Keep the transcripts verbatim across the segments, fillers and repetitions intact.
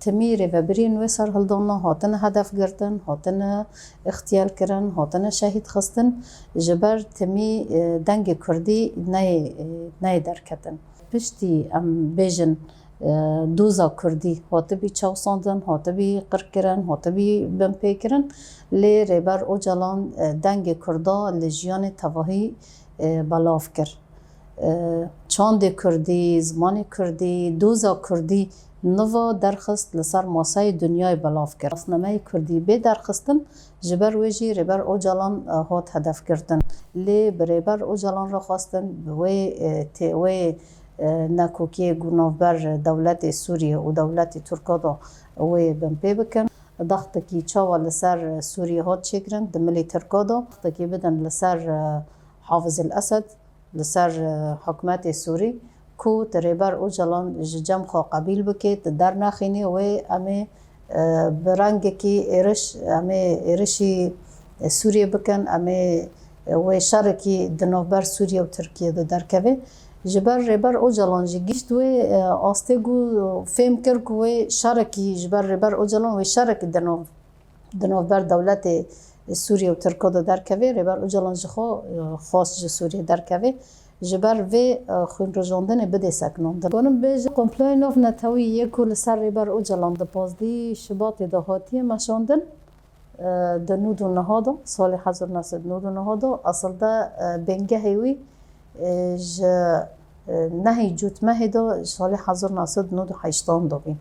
Timî rêvebiriyên wê serhildana hatine hedef girtin, hatine îxtiyal kirin, hatine şehîd xistin. Ji ber timî, e, dengê kurdî neyê, e, neyê derketin. Piştî em bêjin, e, doza kurdî hatibî çewsandin, hatibî qirkirin, hatibî binpêkirin. Lê Rêber Ocalan, e, dengê kurda li jiyanê tevahî, e, belav kir. E, çandê kurdî, zimanê kurdî, doza kurdî niva derxist li ser maseyê dinyayê belav kir. Nasnameyê kurdî bê derxistin, ji ber wê jî Rêber Ocalan, e, hat hedefgirtin. Lê bi Rêber Ocalan re xwestin bi wê, e, tê-, wê, e, nekokiyê ku navber dewletê Sûriye û dewletê Tirka de wê binpê bikin. Dextekî çawa li ser Sûriye hat çêkirin, di milê Tirka de dextekî bidin li ser, e, Hafiz el Esed, li ser, e, hikûmetê Sûrî, ku tu Rêber Ocalan ji cem xwe qebîl bikê, tu dernexînî, wê em ê, e, bi rengekî êriş, em ê êrişî, e, Sûriyê bikin, em ê, e, wê şerekî di navber Sûriye û Tirkiye de derkeve. Ji ber Rêber Ocalan jî gihîşt wê, e, astê ku fêm kir ku wê şerekî, ji ber Rêber Ocalan wê şerekî di nav, di navber dewletê Sûriye û Tirka de derkeve, Rêber Ocalan ji xwe, e, xwest ji Sûriye derkeve. Ji ber vê, e, xwînrijandinê bidê sekinandin. Kanim bêjin komployê navnetewî yê ku li ser Rêber Ocalan di pazdehê Şibatê de hatiye meşandin, e, di nod û nehê de, salê hezar neh sed nod û nehê de, esilde, e, bingehê wî, e, ji, e, nehê Cotmehê de salê hezar neh sed nod û heştan de bî.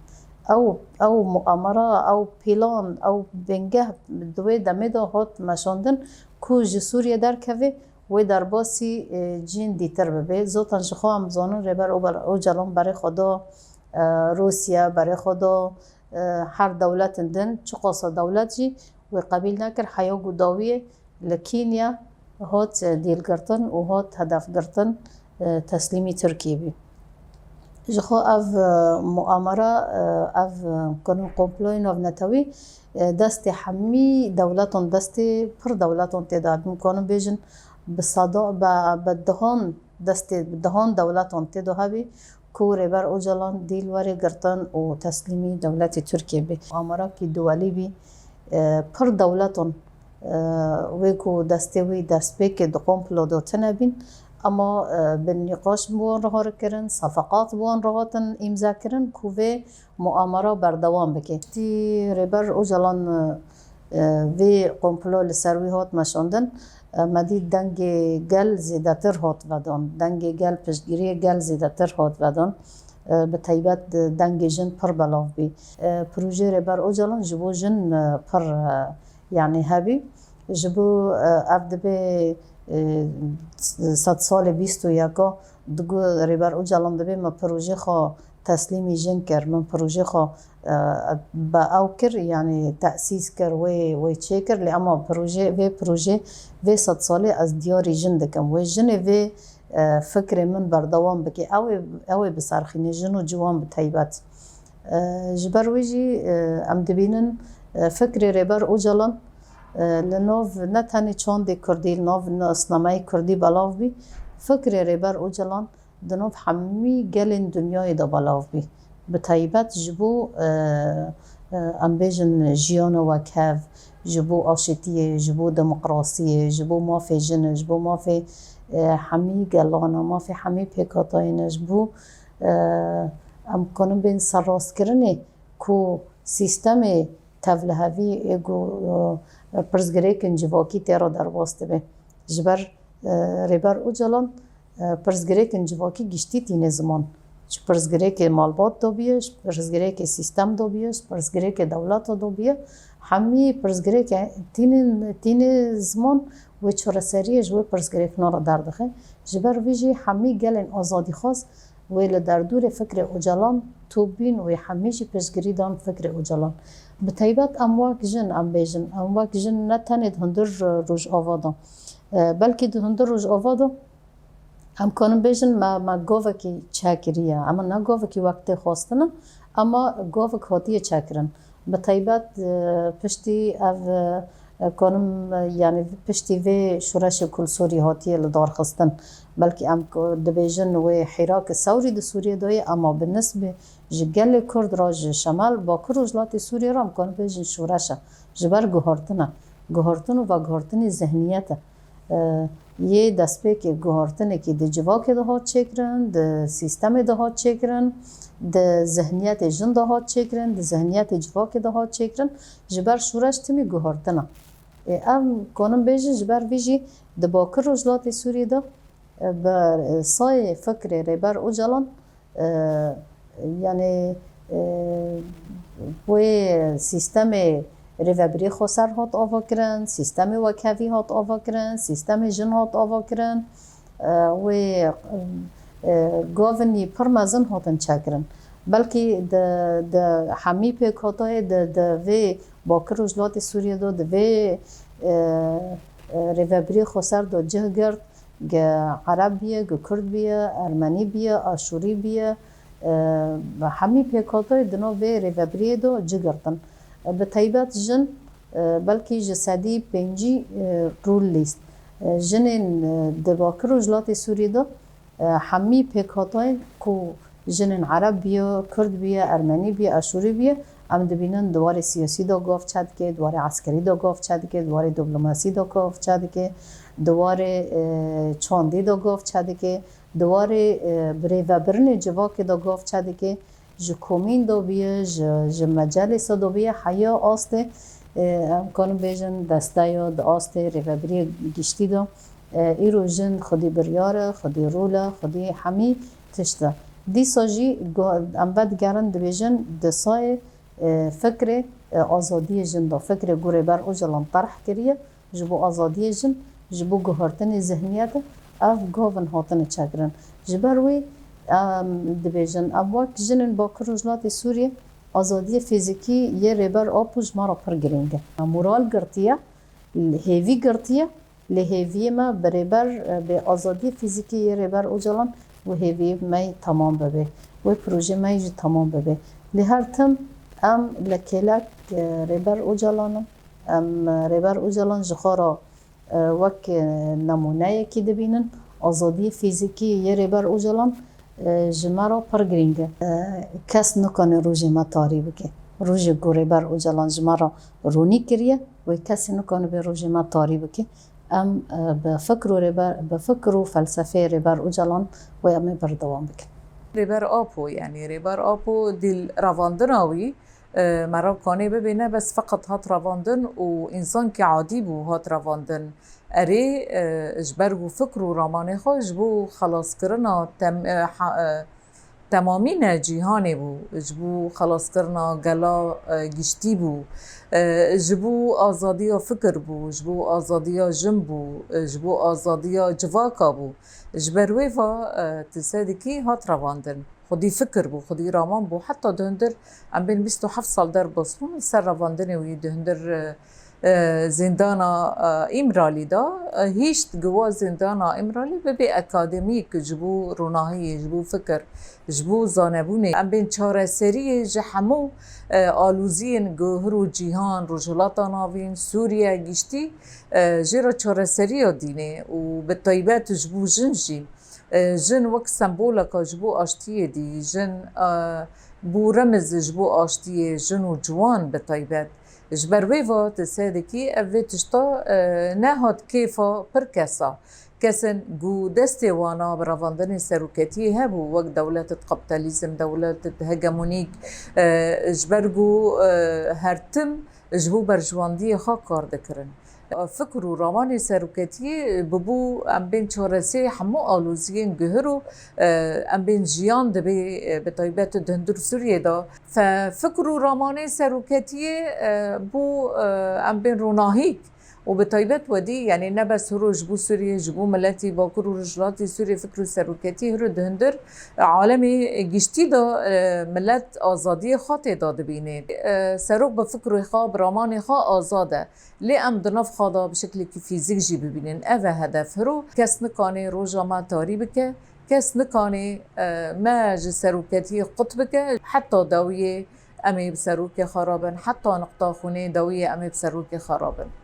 Ew, ew muamera, ew plan, ew bingeh di wê demê de hat meşandin ku ji Sûriye derkeve, wê derbasî, e, cihên dîtir bibe. Zaten ji xwe em zanin Rêber Ober-, Ocalan berê xwe da, e, Rûsya, berê xwe da, e, her dewletin din, çiqasa dewlet jî wê qebîl nekir. Heya ku dawiyê li Kenya hat, e, dîlgirtin û hat hedefgirtin, e, teslîmî Tirkiyê bî. Ji xwe ev, e, muamera, e, ev, e, kirin komployê navnetewî, e, destê hemî dewletan, destê pir dewletan tê de hebî. Em kanin bêjin bi seda, bi, bi dehan destê, bi dehan dewletan tê de hebî ku Rêber Ocalan dîl werê girtin û teslîmî dewletê Tirkiyê bî. Muamerakî duwelî bî, e, pir dewletan, e, wê ku destê wî destpêkê di komplo de tune bîn, ema, e, bi nîqaş bi wan re hat kirin, sefeqat bi wan re hatin îmza kirin ku vê muamera berdewam bike. Tî Rêber Ocalan, e, vê komplo li ser wî hat meşandin, e, me dît dengê gel zêdetir hat vedan, dengê gel, piştgiriyê gel zêdetir hat vedan. E, bi taybet dengê jin pir belav bî. E, projeyê Rêber Ocalan ji bo jin, e, pir, e, yanî hebî. Ji bo, e, ev dibe, e, sed salê bîst û yeka digo Rêber Ocalan dibe me projê xwe teslîmî jin kir, min projê xwe, e, bi ew kir, yanî tesîs kir, wê, wê çêkir, lê ema projê, vê projê, vê sed salê ez diyarî jin dikim. Wê jinê vê, e, fikrê min berdewam bike. Ew ê, ew ê biserxîne, jin û ciwan bi taybet. E, ji ber wê jî, e, em dibînin, e, fikrê Rêber Ocalan, e, li nav ne tenê çandê kurdî, li nav nasnameyê kurdî belav bî. Fikrê Rêber Ocalan di nav hemî gelên dinyayê de belav bî. Bi taybet ji bo, e, e, em bêjin jiyana wekhev, ji bo aşitiyê, ji bo demokrasiyê, ji bo mafê jin, ji bo mê-, e, hemî gelan, mafê hemî pêkhateyên, ji bo, e, em kanin bên serrastkirinê ku sîstemê tevlihevî ê ku, e, pirsgirêkên civakî tê re derbas dibe. Ji ber, e, Rêber Ocalan, e, pirsgirêkên civakî giştî tîne ziman. Ji pirsgirêkê malbat dobiye, ji pirsgirêkê sîstem dobiye, ji pirsgirêkê dewleta dobiye. Hemî pirsgirêkê tînin, tîne ziman wê çareseriyê ji wê pirsgirêkna re derdixe. Ji ber vî jî hemî gelên azadîxwaz wê li derdorê fikrê Ocalan top bîn, wê hemî jî piştgirî dan fikrê Ocalan. Bi taybet em wek jin, em bêjin, em wek jin ne tenê di hundir Rojava de, e, belkî di hundir Rojava de em kanin bêjin me, me gavekî çekiriye. Ema ne gavekî wek tê xwestin e, ema gavek hatiye çekirin. Bi taybet, e, piştî ev, e, Kanim, e, yani piştî vê şoreşê ku li Sûriyê hatiye li dar xistin, belkî em ku dibêjin wê hîrake sewrî di Sûriyê de ye, ema bi nisbê ji gelê Kurd re, ji şemal Bakur Rojhilatê Sûriyê re em kanin bêjin şoreş e. Ji ber guhartin e. Guhartin û veguhartinê zihniyet e. E, yê destpêkê guhartinekî di civakê de hat çêkirin, di sîstemê de hat çêkirin, di zihniyetê jin de hat çêkirin, di zihniyetê civakê de hat çêkirin. Ji ber şoreş timî guhartin e. Ê, em kanin bêjin ji ber vî jî di Bakur Rojhilatê Sûriyê de, e, bi, e, sayê fikrê Rêber Ocalan, e, yani, e, wê sîstemê rêvebirî xweser hat avakirin, sîstemê wekhevî hat avakirin, sîstemê jin hat avakirin, e, wê, e, govnî pir mezin hatin çêkirin. Belkî di, di hemî pêkhatayê di, di vê Bakur Rojhilatê Sûriyê de, di vê, e, e, rêvebirî xweser de cih girt, gi Ereb biye, gi Kurd biye, Ermenî biye, Aşûrî biye, e, hemî pêkhatayê di nav vê rêvebiriyê de cih girtin. E, bi taybet jin, e, belkî ji sedî pêncî, e, rûl lîst. E, jinên, e, di Bakur Rojhilatê Sûriyê de, e, hemî pêkhatayên ku jinên Ereb biye, Kurd biye, Ermenî biye, Aşûrî biye, em dibînin di warê siyasî de gav çêdike, di warê eskerî de gav çêdike, di warê diplomasî de gav çêdike, di warê, e, çandî de gav çêdike, di warê, e, birêvebirinê civakê de gav çêdike. Ji komîn de biye, ji, ji mecelêsa de biye, heya astê, e, em kanin bêjin desteya di astê rêvebiriyê giştî de, e, îro jin xwedî biryar e, xwedî rol e, xwedî hemî tişt e. Dîsa jî gu-, em vedigerin dibêjin di sayê, e, fikrê, e, azadiyê jin de, fikrê ku Rêber Ocalan terh kiriye, ji bo azadiyê jin, ji bo guhartinê zihniyetê, ev govn hatine çêkirin. Ji ber wê, em dibêjin, em wek jinên Bakur Rojhilatê Sûriyê, azadiyê fîzîkî yê Rêber Apo ji me re pir girîng e. Moral girtiye, hêvî girtiye, lê hêviyê me bi Rêber, bi azadiyê fîzîkî yê Rêber Ocalan, wê hêviyê me yî temam bibe, wê projê me yî jî temam bibe. Lê her tim em li kêlek, e, Rêber Ocalan in. Em, e, Rêber Ocalan ji xwe re, e, wek, e, nemûneyekî dibînin. Azadiyê fîzîkî yê Rêber Ocalan, e, ji me re pir girîng e. E, kes nikane rojê me tarî bike. Rojê ku Rêber Ocalan ji me re ronî kiriye, wê kesî nikane bê rojê me tarî bike. Em, e, bi fikr û rêber, bi fikr û felsefeyê Rêber Ocalan wê em ê berdewam bikin. Rêber Apo, yani Rêber Apo dîl revandina wî, e, me re kanê bibê ne bes feqet hat revandin û însankî adî bû hat revandin. Erê, e, ji ber ku fikr û ramanê xwe ji bo xelaskirina tem-, e, ha-, e, temamîne cîhanê bû, ji bo xelaskirina gela, e, giştî bû, e, ji bo azadiya fikir bû, ji bo azadiya jin bû, e, ji bo azadiya civaka bû. Ji ber wê va, e, tu sedikî hat revandin. Xwedî fikir bû, xwedî raman bû. Heta di hundir, em bên bîst û heft sal derbas bûn, li ser revandinê wî di hundir, e, e, zîndana, e, Îmralî de, e, hîşt giwa zîndana Îmralî bibê akademîk ji bo ronahiyê, ji bo fikir, ji bo zanebûnê. Em bên çareseriyê ji hemû, e, aloziyên guhir û cîhan, Rojhilata Navîn, Sûriye giştî, e, jê re çareseriya dînê û bi taybet ji bo jin jî. E, jin wek semboleka ji bo aştiyê dî, jin, e, bû remiz ji bo aştiyê, jin û ciwan bi taybet. Ji ber wê va tu sedikî ev vê tişta, e, nehat kêfa pir kesa. Kesên ku destê wana bi revandinê seroketiyê hebû, wek dewletet kapîtalîzm, dewletet hegemonîk, e, ji ber ku, e, her tim ji bo berjewendiyê xwe kar dikirin. Fikr û ramanê seroketiyê bibû em bên çaresê hemû aloziyên guhir û, e, em bên jiyan dibê, e, bi taybet di hundir Sûriyê de. Fe-, fikr û ramanê seroketiyê, e, bû, e, em bên ronahîk û bi taybet wedî, yani ne bes hiro ji bo Sûriyê, ji bo miletî Bakur û Rojhilatê Sûriyê fikr û seroketiyê hiro di hundir, e, alemê giştî de, e, milet azadiyê xwe tê de dibînê. E, serok bi fikrê xwe, bi ramanê xwe azad e. Lê em di nav xwe de bi şeklekî fîzîk jî bibînin. Ev e hedef. Hiro kes nikanê roja me tarî bike, kes nikanê, e, me ji seroketiyê qut bike. Heta dawiyê em ê bi serokê xwe re bin, heta niqta xwînê dawiyê em ê bi serokê xwe re bin.